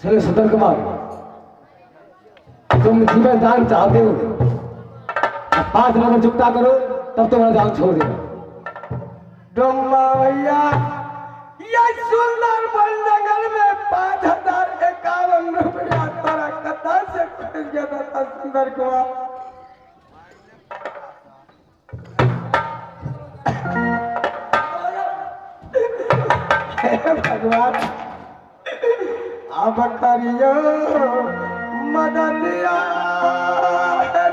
चलो सुंदर कुमार, तुम जीवन दान चाहते हो, 5 नंबर चुकता करो तब तुम्हारा जान छोड़ देगा। डोमा भैया, ये सुंदर वन जंगल में 5051 रुपया तोरा कथा से खोज गया था सुंदर कुमार। भगवान अब करियो मददिया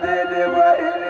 दीदी बहिनी।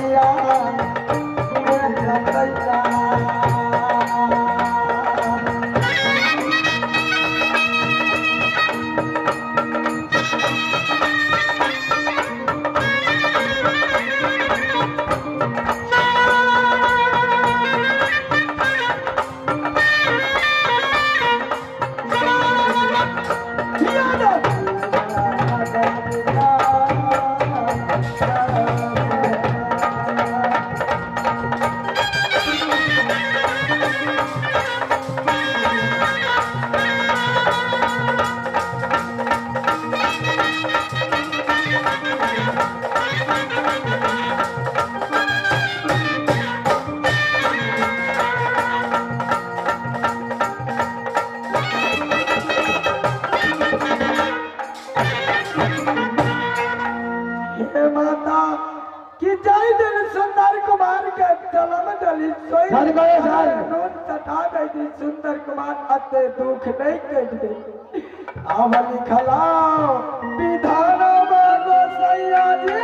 मैया सुंदर कुमार अते दुख नहीं कह आवली खलाओ विधान गोसैया जी।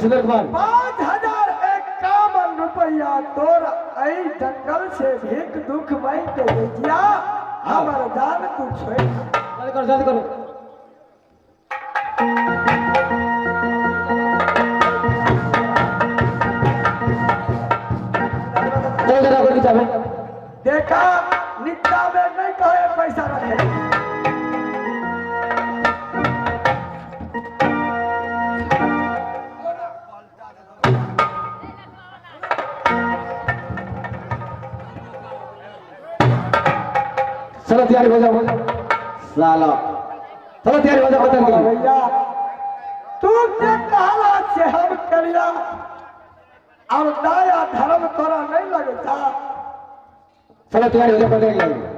सुंदर कुमार 5051 रुपया तोर ऐ जंगल से भीख दुख मई के बेटिया हमर जान तू छोड़। जल्दी करो जल्दी करो। चलो जरा गोली चाहे देखा नित्ता में नहीं कहे पैसा रखे। चलो तैयारी हो जाओ साला, चलो तैयारी हो जाओ। भैया तू के कहला से हम करिया अब दया धर्म तोरा नहीं लगता। चलो तैयारी हो जाओ पहले।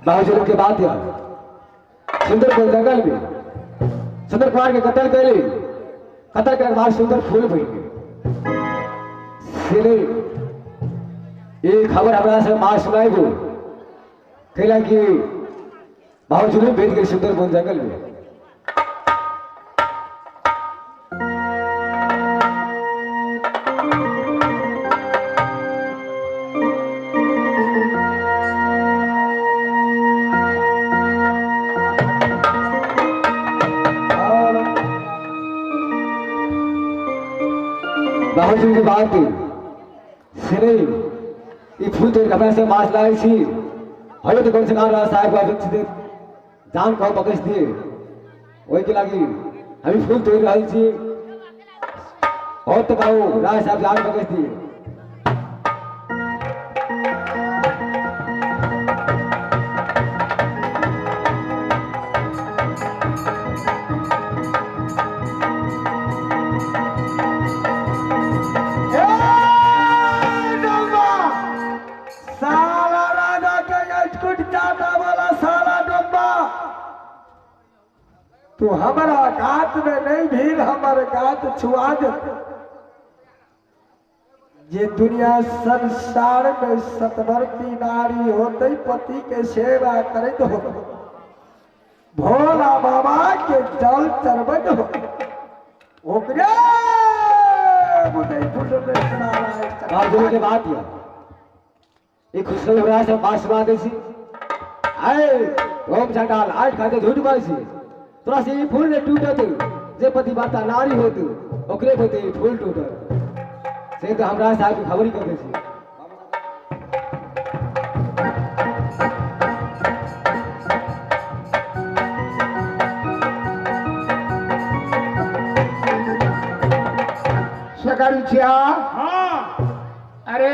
बाबूजी के बात है सुंदर बोल जंगल में सुंदर कुमार के कत्ल कैली। कत्ल करने के बाद सुंदर फूल भइल गेल। ये खबर हमरा से मां सुनाइबो कहला कि बाबूजी ने भेज गए सुंदर बोल जंगल में। बाबूजी के बात से ई फूल तोड़ के से माछ लाए छी हयो तो कौन से काम रहा साहब बाबू जान कहो बकस दिए ओहि के लागी हम फूल तोड़ रहल छी और तो कहू राय साहब जान बकस दिए। तू हमारा गात में नहीं भीड़ हमारे गात छुआ दे। जे दुनिया संसार में सतवर्ती नारी होते पति के सेवा करत हो भोला बाबा के जल चढ़बत हो ओकरे बाबूजी के बात है ई खुशखबरी हमरा से बात सुना दे छी। आए ओम चंडाल आज खाते झूठ बोलै छी तोरा से फूल ने टूटत जे पति बाता नारी होत ओकरे होते फूल टूटत से तो हमरा साहब की खबर ही कर दे छी। सकलचिया हाँ अरे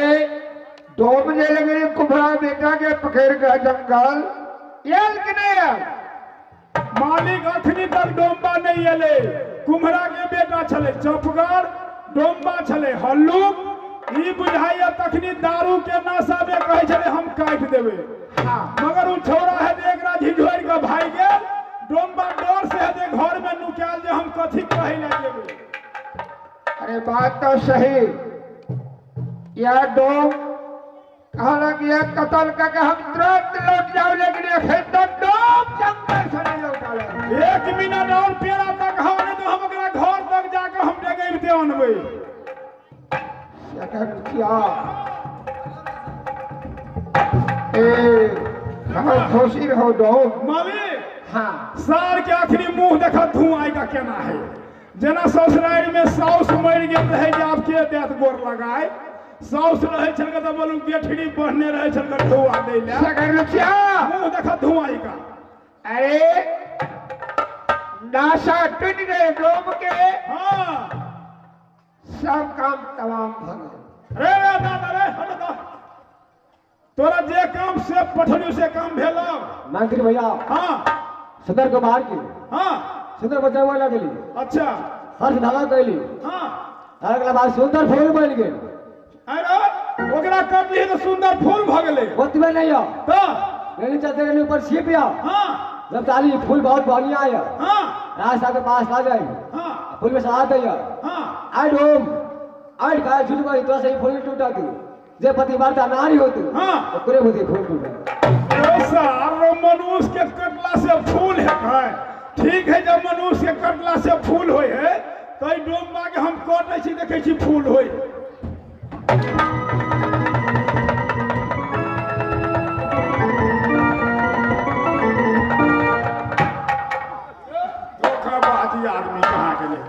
2 बजे लगे कुभरा बेटा के पखेर का जंगल येल कि नहीं आयल? मालिक अखनी तक डोम्बा नहीं एले। कुम्हरा के बेटा छले चौपगर डोम्बा छले हल्लुक ई बुझाइया तखनी दारू के नशा में कहे छले हम काट देवे। हाँ। मगर उ छोरा है जे एकरा झिझोर के भाई गेल डोम्बा डर से है जे घर में नुकायल जे हम कथी कहे ला जेबे। अरे बात तो सही यार डोम कहला कि यह कत्ल करके हम तुरंत लौट जाओ लेकिन तक डोम जंगल से नहीं लौट आवे। 1 मिनट और पेड़ा तक हम नहीं तो हम ओकरा घर तक जाके हम डगैबते अनबै। क्या ए हम खुशी रहो डोम मालिक। हाँ सार के आखिरी मुंह देखा धुआं का केना है जेना ससुराल में साउस मरि गेल रहे जे आब के देत गोर लगाए साउस रहे छल त बोलू गेठड़ी बढ़ने रहे छल धुआं दै ले। सकलचिया मुंह देखा धुआं का। अरे नाशा टूट गए डोम के। हाँ सब काम तमाम भ गेल। रे रे दादा रे हट दा तोरा जे काम से पठलियो से काम भेल। मंत्री भैया हाँ सुंदर कुमार की हाँ सुंदर बचावे लगली। अच्छा हर्ष धागा कैली। हाँ अगला बार सुंदर फूल बन गेल। अरे ओकरा कटली तो सुंदर फूल भ गेलै। ओतबे नहीं हो तो लेनी चाहते के ऊपर छिप या। हाँ जब ताली फूल बहुत बढ़िया आया। हाँ राज साहब के पास आ जाए। हाँ फूल में सजा दे। हाँ आठ ओम आठ का झूठ बोली तो सही फूल टूटा तू जे पति वार्ता नारी होती। हाँ ओकरे होती फूल टूटा। सारो मनुष्य के कटला से फूल है ठीक है जब मनुष्य के कटला से फूल होय है तो डोमबा के हम कटै छी देखै छी फूल होय। धोखाबाजी आदमी कहाँ गेलै।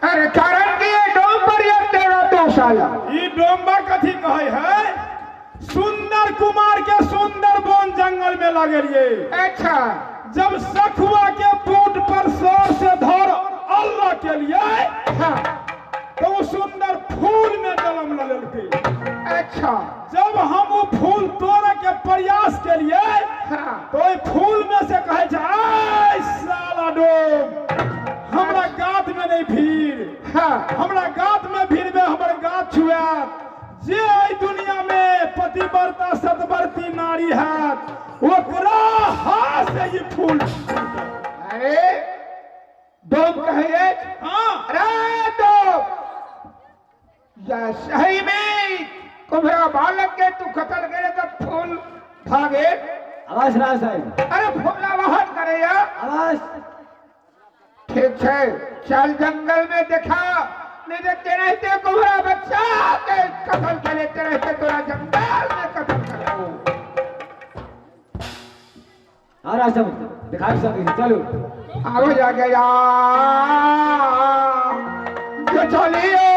अरे कारण की डोम पर ये तेरा दोष आया। ई डोमबा कथी कहै है सुंदर कुमार के सुंदर वन जंगल में लगलिए। अच्छा जब सखुआ के बूट पर सर से धर अल्लाह के लिए। हाँ तो वो सुंदर फूल में जन्म लेलकै। अच्छा जब हम वो फूल तोड़े के प्रयास के लिए। हाँ तो फूल में से कहे छै साला डोम हमरा गात में नहीं भीड़। हाँ हमरा गात में भीड़ में हमर गात छुआत जे एहि दुनिया में पतिव्रता सतव्रती नारी बीमारी हैत ओकरा हाथ से ई फूल। अरे डोम कहे। हाँ। अरे डोम, या सही में कुम्हरा बालक के तू कत्ल करे तो फूल भागे? आवाज राज साहेब। अरे फूला वाहन करे या। आवाज। ठीक है, चल जंगल में देखा, नहीं तो तेरे ते कुम्हरा बच्चा के कत्ल करे, तेरे ते तोरा जंगल में कत्ल करे। हाँ राज साहब, दिखाई सकते, चलो। आओ जा गया जो चलियो।